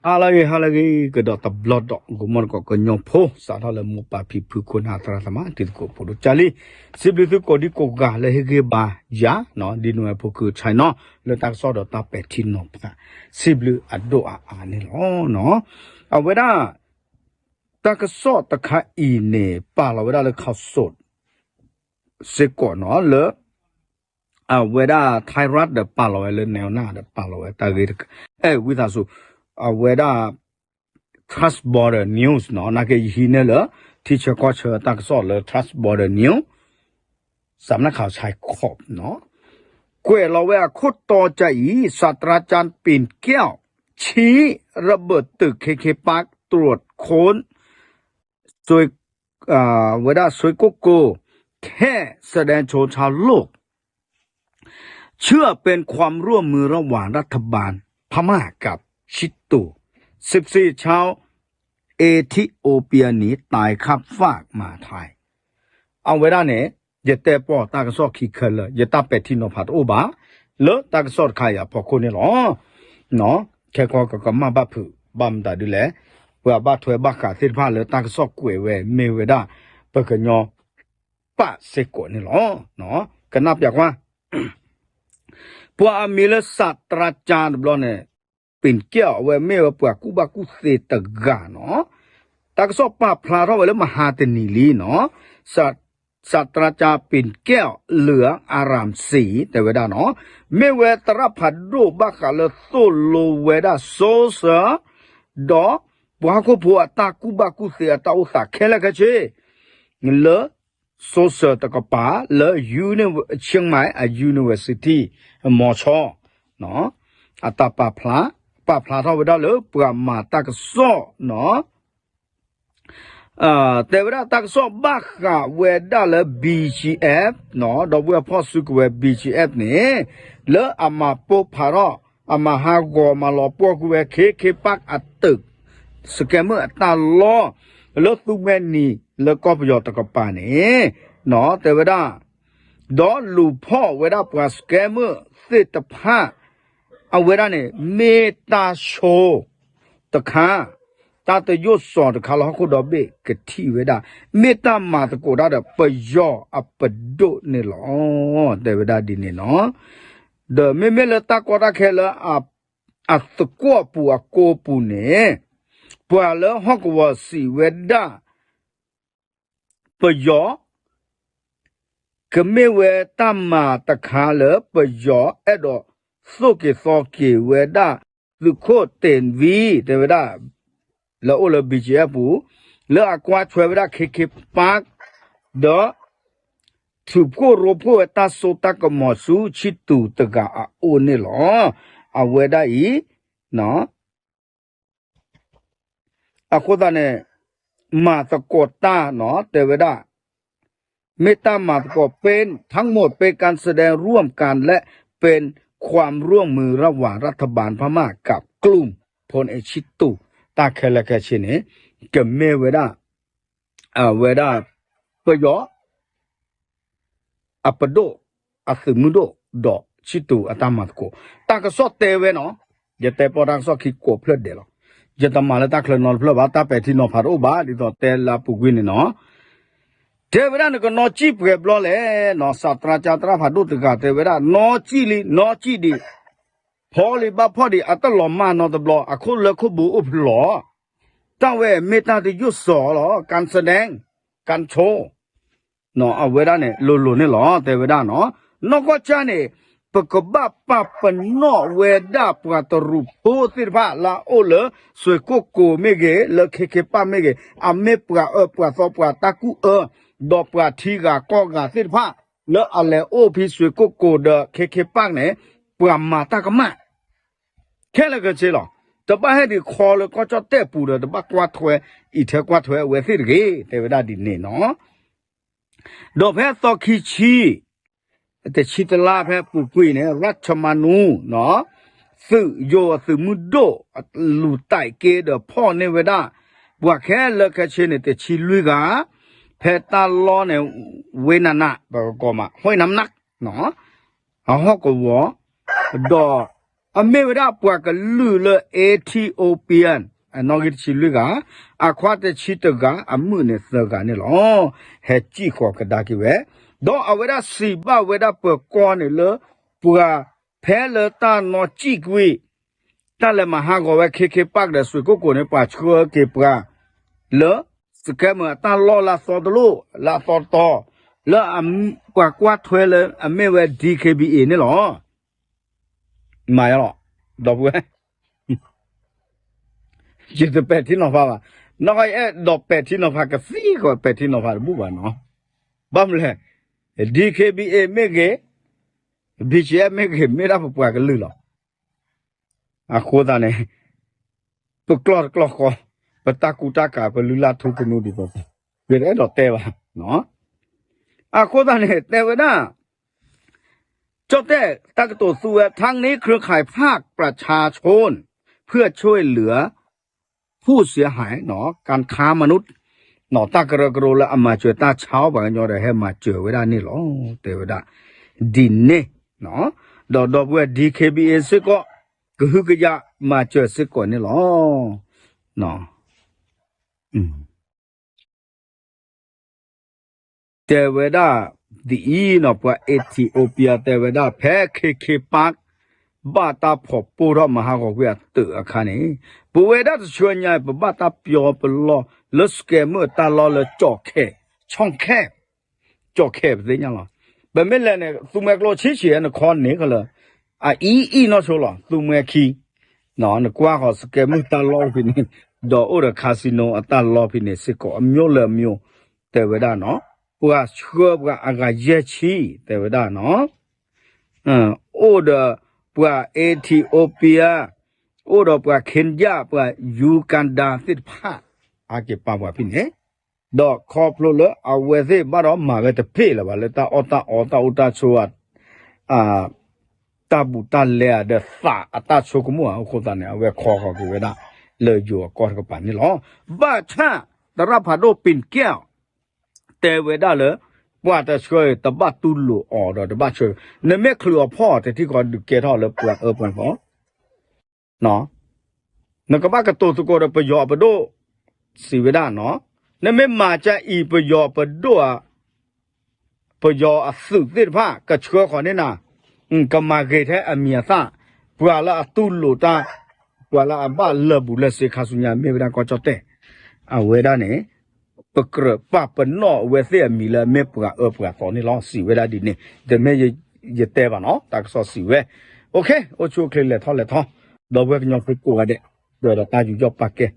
ဟါလၢအဂ့ၤ ဟါလၢအဂ့ၤ ကဒီးတဘျီဒီး ဂီၤမီၢ်တကိးကညီဖိ စးထီၣ်လၢမိၢ်ပၢ်ဖံဖု ခိၣ်နၢ်သရၣ်သမါ တံၤသကိးဖိဒိၣ်ကၢ်လံ, စံးဘျုးသုကိးဒံကိးဂၤလၢဟ့ၣ်ဂံၢ်ဘါယၤ, ဒ်နဝဲဖိခုခါနီၤ လၢတၢ်ကစီၣ်ဒီးတၢ်ပဲာ်ထံနီၤဖး စံးဘျုးအဒိၣ်အအါန့ၣ်လီၤ. အဝဲဒၣ် တၢ်ကစီၣ်တခါအံၤန့ၣ် ပာ်လီၤဝဲဒၣ်လၢ ခီၣ်စိး စ့ၢ်ကီးနီၤ လၢ အဝဲဒၣ် Thai Rat ဒီးပာ်လီၤဝဲလၢ နဲဝ်နၢ်ဒီးပာ်လီၤဝဲတၢ်ဂ့ၢ်တခါ, အဲ ဝံသးစူၤ အဝဲဒၣ် Trust Border News နီၤ နာ်က့ယဟံးန့ၢ်လၢ ထံဆၢကီၢ်ဆၢတၢ်ကစီၣ်လၢ Trust Border News စးနခးဆဲးခီးနီၤ, ကွဲးလီၤဝဲအခိၣ်တီကါအံၤ ศาสตราจารย์ ปิ่นแก้ว ชี้ระเบิดตึก เคเค พาร์ค ตรวจค้น ဝဲဒၣ်ဆွ့ၣ်ကိၣ်ကိၤ แค่แสดงโชว์ชาวโลก เชื่อเป็นความร่วมมือระหว่างรัฐบาลพม่ากับชิตู สิบสี่ ชาวเอธิโอเปียหนีตายข้ามฟากมาไทย အဝဲဒၣ်န့ၣ် ယတဲပီၢ်တၢ်ကစီၣ်ခံခဲလၢာ် ယတၢ်ပဲာ်ထံနီၤဖးတအိၣ်ဘၣ် လၢတၢ်ကစီၣ်တခါအံၤအဖီခိၣ်န့ၣ်လီၤ. ခဲကီကကမၣ်ဘၣ်ဖုး ဘၣ်မတၤဒ်လဲၣ်, ပှၤဘၣ်ထွဲဘၣ်ဃးသ့ၣ်တဖၣ်လၢတၢ်ကစီၣ်ကွဲးဝဲမ့ၢ်ဝဲဒၣ် ပကညီ ပၢ်စ့ၢ်ကီးန့ၣ်လီၤ. ကနၣ်ပျးကွၢ် ပှၤအမံၤလၢ ศาสตราจารย์ တဘျီန့ၣ် ပိၣ်ကဲၣ် အဝဲမ့ၢ်ဝဲပှၤကူၣ်ဘၣ်ကူၣ်သ့တဂၤနီၤ, တၢ်ကစီၣ်ပာ်ဖျါထီၣ်ဝဲလၢမဟါတနံၤလံနီၤ, ศาสตราจารย์ ปิ่นแก้ว เหลืองอารามศรี တဲဝဲဒၣ်နီၤ, မ့ၢ်ဝဲသရၣ်ဖးဒိၣ်ဘၣ်ဃးလၢသိၣ်လိဝဲဒၣ် social ဒီး ပှၤဟီၣ်ခိၣ်ဖိအတၢ်ကူၣ်ဘၣ်ကူၣ်သ့အတၢ်အိၣ်သးခဲလၢာ်ခဲဆ့ လၢ social တကပၤ လၢ Chiang Mai အ University မီၤဆီ အတၢ်ပာ်ဖျါ ပာ်ဖျါထီၣ်ဝဲဒၣ်လၢပှၤမၤတၢ်ကစီၣ်နီၤ တဲဝဲဒၣ်တၢ်ကစီၣ်ဘၣ်ဃးဝဲဒၣ်လၢ BGF နီၤ, ဒီပုၢ်ဝဲၢ်ဖီၣ်စုကဝဲၤ BGF န့ၣ် လၢအမၤပိၢ်ဖးထီၣ် အမၤဟးဂီၤမၤလီၤပှီၢ်ကွံာ်ဝဲ KK Park အတုး စကဲမုၣ်အတၢ်လီၢ် လၢသူမှဲနံၤ လၢကီၢ်ပယီၤတကပၤန့ၣ် နီၤ တဲဝဲဒၣ် ဒီးလူၤဖီၣ်ဝဲဒၣ်ပှၤစကဲမုၣ်သ့ၣ်တဖၣ် အဝဲဒၣ်န့ၣ် မ့ၢ်တၢ်ဆိတခါ တၢ်တယိၣ်စီၤတခါလၢဟီၣ်ခိၣ်ဒီဘ့ၣ်ကထံၣ်ဝဲဒၣ် မ့ၢ်တၢ်မၤသကိးတၢ်ဒီးပယီၤအပဒိၣ်န့ၣ်လီၤ. တဲဝဲဒၣ်ဒ်န့ၣ်နီၤ ဒီးမ့မ့ၢ်လၢတၢ်ကီတၢ်ခဲလၢ အသကွီၢ်ပူၤအကိပူၤန့ၣ် ပှၤလၢဟီၣ်ကဝီၤစံးဝဲဒၣ် ပယီၤ ကမ့ၢ်ဝဲတၢ်မၤတခါလၢပယီၤအဲၣ်ဒိးသိၣ်က့ၤသီက့ၤဝဲဒၣ် သုးခိၣ်တ့ၢ်ဝံ တဲဝဲဒၣ် လၢအိၣ်လၢ BGF ပူၤ လၢအကွၢ်ထွဲဝဲဒၣ် KK Park ဒီး ထုးဖှိၣ်ရိဖှိၣ်ဝဲတၢ်စိတၢ်ကမီၤဆူဆံတူာ်တဂၤအအိၣ်န့ၣ်လီၤ. အဝဲဒၣ်အံၤ အဃိသတးန့ၣ် မၤသကိးတၢ်နီၤ တဲဝဲဒၣ် မ့ၢ်တၢ်မၤသကိး เป็นทั้งหมดเป็นการแสดงร่วมกันและเป็นความร่วมมือระหว่างรัฐบาลพม่ากับกลุ่มพลเอกชิตู တၢ်ခဲလၢာ်ခဲဆ့န့ၣ် ကမ့ၢ်ဝဲဒၣ် အဝဲဒၣ် ပယီၤ အပဒိၣ် အသုးမုၢ်ဒိၣ် ဒီးဆံတူာ်အတၢ်မၤသကိး တၢ်ကစီၣ်တဲဝဲနီၤ, ယတဲပီၢ်တၢ်ကစီၣ်ခံကိးဖျၢၣ်ဒဲးလီၤ. ယတမၤလၢတၢ်ချၢနီတဖျၢၣ်ဘၣ်, တၢ်ပဲာ်ထံနီၤဖးတအိၣ်ဘၣ် ဒ်သိးတဲလၢအပူၤကွံာ်န့ၣ်နီၤ. တဲဝဲဒၣ်နကနီၢ်ကံၣ်ပှဲၤဘျီလဲၣ်နီၤ, စးတြၢ်ကၠၢ်သရၣ်ဖးဒိၣ်တဂၤတဲဝဲဒၣ် နီၢ်ကံၣ်လံ နီၢ်ကံၣ်ဒံး, ဖီလံဘၣ်ဖီၣ်ဒံး အတလီၤမၢ်နီတဘျီ အခိၣ်လၢခိၣ်ဘိအိၣ်ဖျိလီၤ. တၢ်ဝဲမ့ၢ်တၢ်တယိၣ်စီၤလီၤ ကၣ်စဒဲၣ် ကၣ်ဆိ အဝဲဒၣ်န့ၣ် လိၤလိၤန့ၣ်လီၤ တဲဝဲဒၣ်နီၤ. နီၢ်ကီၢ်ကၠၢ်န့ၣ် ပကဘၣ်ပာ်ပနီၣ်ဝဲဒၣ်ပှၤတရူးဖိသ့ၣ်တဖၣ် လၢအအိၣ်လၢ ဆွ့ၣ်ကိၣ်ကိၤမ့ၢ်ဂ့ၤ လၢ KK Park မ့ၢ်ဂ့ၤ အမ့ၢ်ပှၤအၢပှၤသီပှၤတၢ်ကူၣ်အၢ ဒီးပှၤထံဂၤကီၢ်ဂၤသ့ၣ်တဖၣ် လၢအလဲၤအိၣ်ဖဲဆွ့ၣ်ကိၣ်ကိၤဒီး KK Park န့ၣ် ပှၤမၤတၢ်ကမၣ် ခဲလၢာ်ခဲဆ့လီၤ. တဘၣ်ဟဲဒံးခီလၢကီၢ်ကၠီၣ်တဲၣ်ပူၤဒီး တဘၣ်ကွၢ်ထွဲ အံးထွဲကွၢ်ထွဲအဝဲသ့ၣ်တဂ့ၤ တဲဝဲဒၣ်ဒ်န့ၣ်နီၤ. ဒီးဖဲအသီခံဆံ တဆံတလါဖဲပူၤကွံာ်န့ၣ် ရၢၣ်ချမၤနူ သုးယိၤအသုးမုၢ်ဒိၣ် လူၤတၢ်က့ဒီးဖီၣ်န့ၢ်ဝဲဒၣ် ပှၤခဲလၢာ်ခဲဆ့န့ၣ် တဆံလွံၢ်ဂၤ ဖဲတၢ်လီၢ်န့ၣ် ဝ့ၢ်နးနး ပကကိးမး ဟွဲၣ်နးနး အဟီၣ်ကဝီၤ ဒီး အမ့ၢ်ဝဲဒၣ်ပှၤကလုာ်လၢ Ethiopian အနီၣ်ဂံၢ်တဆံလွံၢ်ဂၤ, အခွါတဆံတဂၤ, အမုၣ်န့ၣ်သၢဂၤန့ၣ်လီၤ. ဟဲစံၣ်ဃီၤကဒါက့ၤဝဲ, ဒီးအဝဲဒၣ်စံးဘၣ်ဝဲဒၣ်ပၢၤကီၢ်န့ၣ်လၢ ပှၤဖဲလၢတၢ်နီၣ်စံၣ်ကွံာ် တၢ်လဲၤမၤဟးဂီၤဝဲ ခ့ခ့ပၢ်ဒီး စွ့ၣ်ကိၣ်ကိၣ်န့ၣ် ပှၤဆှၢက့ၤပှၤ လၢ စကဲမုၣ်အတၢ်လီၢ်လၢအသီတလိၣ် လၢအသီတတီၤ လၢပှၤကွၢ်ထွဲလၢအမ့ၢ်ဝဲ D K B A န့ၣ်လီၤ. မၤယလီၤ, ဒီပုၢ်ဝဲၢ် ယတပဲာ်ထံနီၤဖးဘၣ်, နီၢ်ကီၢ်ယအဲၣ်ဒိးပဲာ်ထံနီၤဖးကသံၣ်ကီး ပဲာ်ထံနီၤဖးတဘူၣ်ဘၣ်နီၤ. ဘၣ်မနုၤလဲၣ်, D K B A မ့ၢ်ဂ့ၤ, B G F မ့ၢ်ဂ့ၤ မ့ၢ်ဒၣ်ပပှၤကလုာ်လီၤ. အဃိသတးန့ၣ် ပကျီၢ်တကျီၢ်ဃီ, ပတၢ်ကူတၢ်ကၤ ပလုၢ်လၢ်ထူသနူဒ်သိးသိး, ယတအဲၣ်ဒိးတဲဘၣ်. အဃိသတးန့ၣ် တဲဝဲဒၣ် ကၠီၣ်တဲၣ်တၢ်ကတိၤသူဝဲ ทั้งนี้เครือข่ายภาคประชาชนเพื่อช่วยเหลือผู้เสียหาย การค้ามนุษย์ တၢ်ကရၢကရိလၢအမၤစၢၤတၢ်ဆါအီၣ်ပှၤကညီဒီး ဟဲမၤစၢၤဝဲဒၣ်န့ၣ်လီၤ. တဲဝဲဒၣ် ဒ်န့ၣ် ဒီးဒီပုၢ်ဝဲၢ် D K B A စ့ၢ်ကီး ကဟုကယာ်မၤစၢၤစ့ၢ်ကီးန့ၣ်လီၤ. တဲဝဲဒၣ် ဒ်အံၤနီၤ ပှၤ Ethiopia တဲဝဲဒၣ် ဖဲ ခ့ခ့ပၢ် ဘၣ်တၢ်ဖီၣ်ပိၢ်ထီၣ်မၤဟးဂီၤကွံာ်အတုးအခါန့ၣ် ပဝဲဒၣ်တဆှၢညါ ပဘၣ်တၢ်ပျီပလီၢ်လၢ စကဲမုၣ်အတၢ်လီၢ်လၢ ကၠီၣ်ခဲ, ဆီၣ်ခဲ, ကၠီၣ်ခဲပသ့ၣ်ညါလီၤ. ပမ့ၢ်လဲၤန့ၣ် သူမှဲကျိဆံးဆံး နခီန့ၣ်ကလၢာ် အအံၤအံၤနီၢ်ဆိလီၤ သူမှဲခံ နကွၢ်ဃီၤ စကဲမုၣ်တၢ်လီၢ်အိၣ်ဖဲန့ၣ် ဒီးအိၣ်ဒီး casino အတၢ်လီၢ်ဖဲန့ၣ်စ့ၢ်ကီး အမျိုးလၢအမျိုး တဲဝဲဒၣ်နီၤ ပှၤဆှၢပှၤအဂၤယဲၢ်ဆံ တဲဝဲဒၣ်နီၤ အိၣ်ဒီးပှၤ Ethiopia အိၣ်ဒီးပှၤ Kenya ပှၤ Uganda သ့ၣ်တဖၣ် ဟဲက့ၤပာ်ပှၤဖဲန့ၣ် ဒီးခီဖျိလၢအဝဲသ့ၣ်ဘၣ်ဒီးမၤဝဲတဖ့ၣ်လၢၤဘၣ် လၢတၢ်အီၣ်တၢ်အီတၢ်အိၣ်တၢ်ဆိး တၢ်ဘူးတၢ်လဲဧါ ဒီးသးအတၢ်ဆိကမိၣ်ဧါ အဃိသတးန့ၣ် အဝဲခီဃီၤက့ၤဝဲဒၣ် လၢယိၤအကီၢ်တကပၤန့ၣ်လီၤ. ဘၣ်ဆၣ် သရၣ်ဖးဒိၣ် ပ့ၣ်ကဲၣ် တဲဝဲဒၣ်လၢ ပှၤတဆှၢအံၤ တဘၣ်တူၢ်လိာ်အီၤဒီးတဘၣ်ဆှၢ, နမ့ၢ်ချုးအီၤဖီၣ်အီၤ တထံၣ်ဃီဒုးကဲထီၣ်လၢပှၤအၢပှၤသီ နကဘၣ်ကတိၤသကိးဒီးပယီၤအပဒိၣ် စံးဝဲဒၣ်နီၤ, နမ့ၢ်မၤကၢအံၤ ပယီၤပဒိၣ်ဧါ, ပယီၤအသုးသ့ၣ်တဖၣ် ကဆှၢဃီၤန့ၢ်နၤ, ကမၤဂ့ၤထဲအမံၤအသၣ်, ပှၤလၢအတူၢ်လိာ်တၢ်, ပှၤလၢအဘၣ်လၢာ်ဘူးလၢာ်စ့ခါဆူညါ မ့ၢ်ဝဲဒၣ်ကီၢ်ကၠီၣ်တဲၣ်, အဝဲဒၣ်န့ၣ် ပကြၢးပာ်ပနီၣ်အဝဲသ့ၣ်အမံၤလၢအမ့ၢ်ပှၤအၢပှၤသီန့ၣ်လီၤ. စံးဝဲဒၣ်ဒ်န့ၣ်, တမ့ၢ်ယတဲဘၣ်နီၤ, တၢ်ကစီၣ်စံးဝဲ, အိၣ်ဆူၣ်အိၣ်ချ့လဲၤထီၣ်လဲၤထီ, ဒီပုၢ်ဝဲၢ်ကညီဖိကိးဂၤဒဲး, ဒီးတၢ်ယူးယီၣ်ပာ်ကဲ